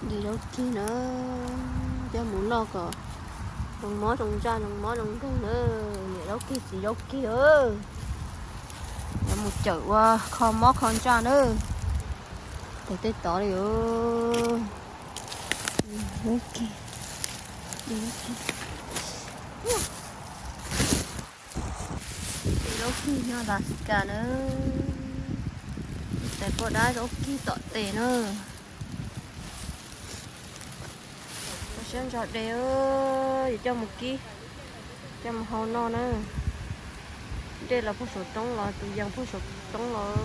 De zaub kig na, coj mus noj kom zoo mob zoo ntsaj zoo mob zoo nkeeg na. Niam zaub kig txiv zaub kig, yuav mus cawm ua kho mob kho ntsaj na. Tes tej tod li. Zaub kig nyob Alaska na. Tes poj dab zaub kig tom tes na. Kho siab ntso de, yuav coj mus kib, coj mus hau noj na. Dej los puag saum roob los, tus yees puag saum roob los.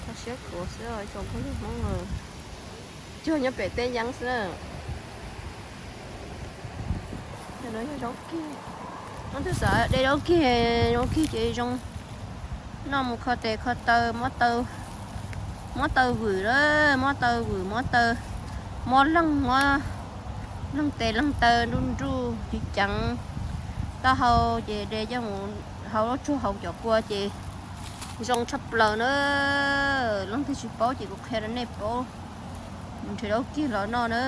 Kho siab khuav xwb tsoom phooj ywg Hmoob na. Cuag nyob pem teb yeeb xwb na. Zaub kig, hnub twg xav de zaub kig, zaub kig ces zoo noj mus kho tes kho taw, mob taw vwm lawm, mob taw vwm, mob taw, mob leeg, mob leeg tes leeg taw nruj nruj ceev ceev. Taub hau ces de coj mus hau lub tsuag hau cov kua ces zoo tshaj plaws na. Leej twg tsis paub ces kuv qhia rau nej paub. Mus nrhiav zaub kig los noj na.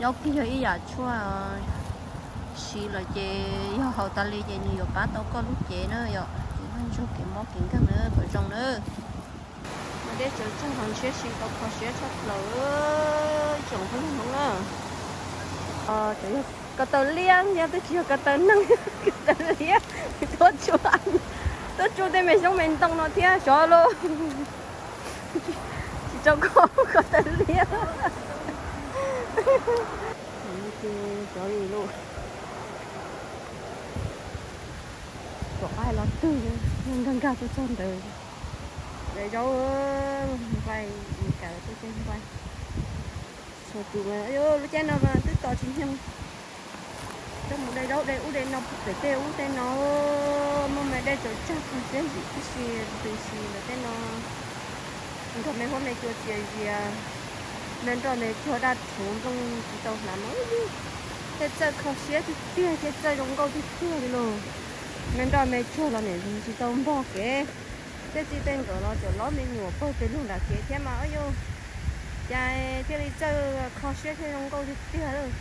Zaub kig yog ib yam tshuaj siv lawm ces yog haus tas li ces nws yuav pab tau koj lub cev na yom. Ces noj ntsuag kev mob kev nkeeg na kom zoo na. Mas dej tsaws tsag los ntshiab si tau kho siab tshaj plaws tsoom phooj ywg Hmoob na. Ko taw liab thiab twb tsis yog ko taw neeg, ko taw liab. Tuab tsuj, tuab tsuj tej me xyoob me ntoo no thiab xyov lauj. Tsis tau kho ko taw liab. Xyov li lauj. Tom qab los twg, nkag nkag tuaj txog ntawd. De zaub nqaij, Meskas lawv tuaj caij nqaij. Txhua tus, lub caij no mas twb tos tsis nyoog. Coj mus de zaub de ub de no pem tej ub tej no. Muaj me dej tsaws tsag kho siab zim tib si, tus si ntawm tej no. Nrog me huab me cua txias zias, me nroj me tsuag daj rhuv nplooj tsis tau hlav mas thiaj txawj kho siab tiag tiag, thiaj txawj zoo nkauj tiag tiag li lauj. Me nroj me tsuag los niam tsis tau npog kev, tej txij tej nkawm los cov lob me nyuam pawg pes lug nram kev thiab mas yuav cas thiaj li txawj kho siab thiaj zoo nkauj tiag tiag lawm.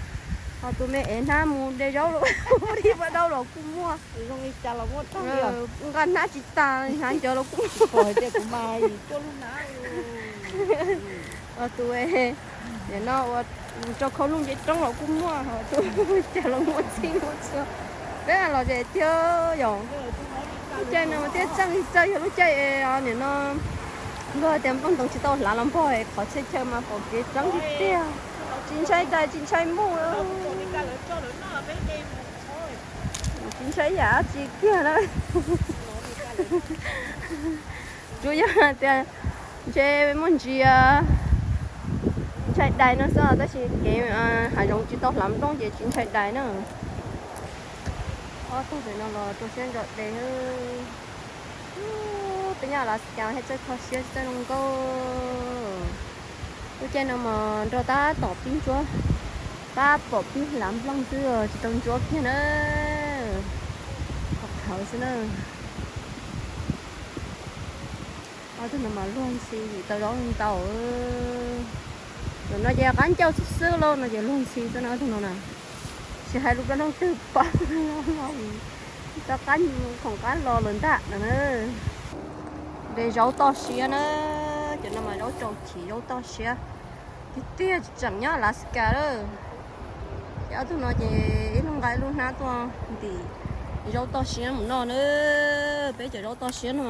Ho tus me ev hnab mus de zaub los, ua dib ua dauj los kuj muaj, zoo li cas los muaj tag li. Nqa hnab tsis tas, hnab ncov los kuj muaj. Tus no ua rau khau looj nce roob los kuj muaj, tus cas los muaj txhij muaj txhua. Peb los ces thiab yom, lub caij no thiaj txawj txawj yog lub caij nim no npog tias nplooj ntoo tsis tau hlav los npog qhov txhia chaw mas pom kev tseeb tiag tiag. Tsis ntshai dais tsis ntshai muj, tsis ntshai yam dab tsi kiag na. Tsuas yog tias ntshe muaj ntsis ntshai dais no xwb, tab sis kev hav zoov tsis tau hlav nplooj ces tsis ntshai dais na. Ob tug pem no los rau siab ntso de. Peb nyob Alaska thiaj txawj kho siab txawj zoo nkauj. Lub caij no mas nrog tab tom pib ntsuab, tab pom pib hlav nplooj xwb tsis tau ntsuab kiag na. Qhov qhawv xwb na. Ob tug no mas luag ntxhi vim tau zaub ntau. Zaum no ces qab ncauj xwb xwb lauj no ces luag ntxhi xwb na ob tug no na. Tsis hais lus rau leej twg paub no, tau qab khoom qab los lawm ntag no na. De zaub toj siab na, cov no mas zaub rau chiv zaub toj siab tiag tiag tseem nyob Alaska lawm. Ces ob tug no ces ib lub nqa ib lub hnab tuaj ntim zaub toj siab mus noj na. Peb cov zaub toj siab no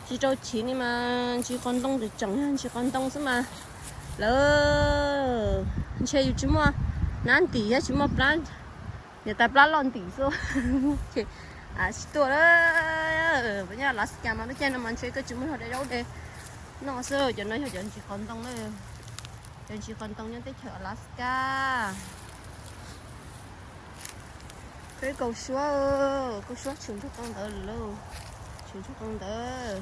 tsis rau chiv ni mas ntsis qos ntoo tseem yog ntsis qos ntoo xwb mas lawv ntshe yus tsis muaj hnab ntim thiab tsis muaj plab, niam tais plab loj ntim xwb. Ces tsis tuaj lawm. Nyob Alaska mas lub caij no mas ntshe koj tsis muaj zog de zaub de noj xwb. Cov no yog cov ntsis qos ntoo na, cov ntsis qos ntoo nyob teb chaws Alaska. Peb kaus suab, kaus suab tshwm nrog qau ntawd lawm lauj, tshwm nrog qau ntawd.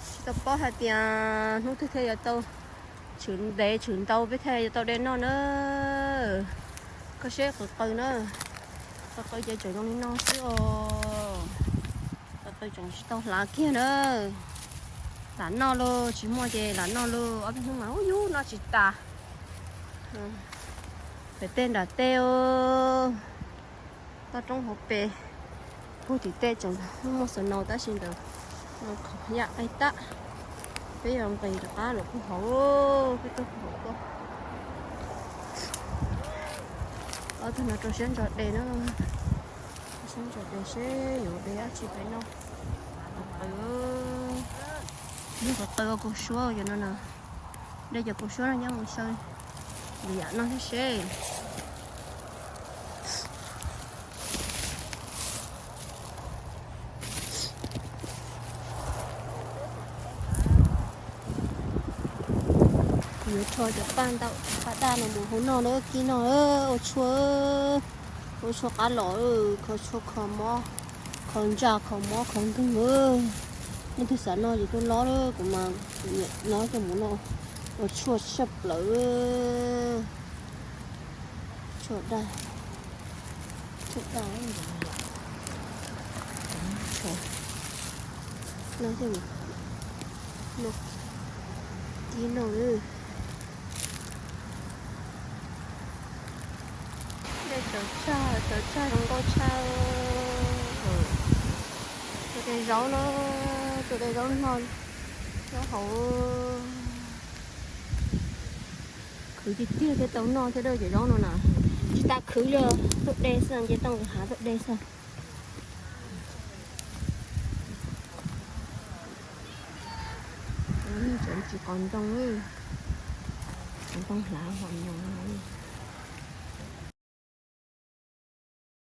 Tsis tau paub hais tias hnub twg thiaj yuav tau tshwm ntev tshwm ntau peb thiaj yuav tau de noj na. Kho siab qw qaws na, qw qaws ces tseem zoo li no xwb os. Qw qaws tseem tsis tau hlav kiag na. Lam noj lauj, tsis muaj ces lam noj lauj, ob peb hnub mas ub yub noj tsis tas. Pem tej nram tej, toj roob hauv pes, puag tim tej tseem muaj snow tab sis ntawd qhov yaj qaij tag. Peb yuav nqis rov qab los puag hauv, peb tuaj puag hauv tuaj. Ob tug no rau siab ntso de na, siab ntso de seb yuav de dab tsi pem no. Qws, yog qws ua kaus suab yom no na. De cov kaus suab no nyob mus xyaw lwm yam noj seb seb. Yuav rho cov paj ntaum paj daj no mus hauv noj na, kib noj, ua tshuaj, ua tshuaj qab los, kho tshuaj kho mob, kho ntsa kho mob kho nkeeg. Leej twg xav noj ces tuaj lob, kuv mas kuv nyiam lob coj mus noj, ua tshuaj tshaj plaws. Tshuaj daj, tshuaj daj, no, kib noj. Dej tawv tshaj, tawv tshaj zoo nkauj tshaj. Tuaj de zaub na, tuaj de zaub no, zaub hauv. Khwv tiag tiag thiaj tau noj thiab cov zaub no na. Tsis tas khwv li, tuaj de xwb, nce toj nqis hav tuaj de xwb. Tseem tsis qos ntoo, qos ntoo hlav hom nyoos no.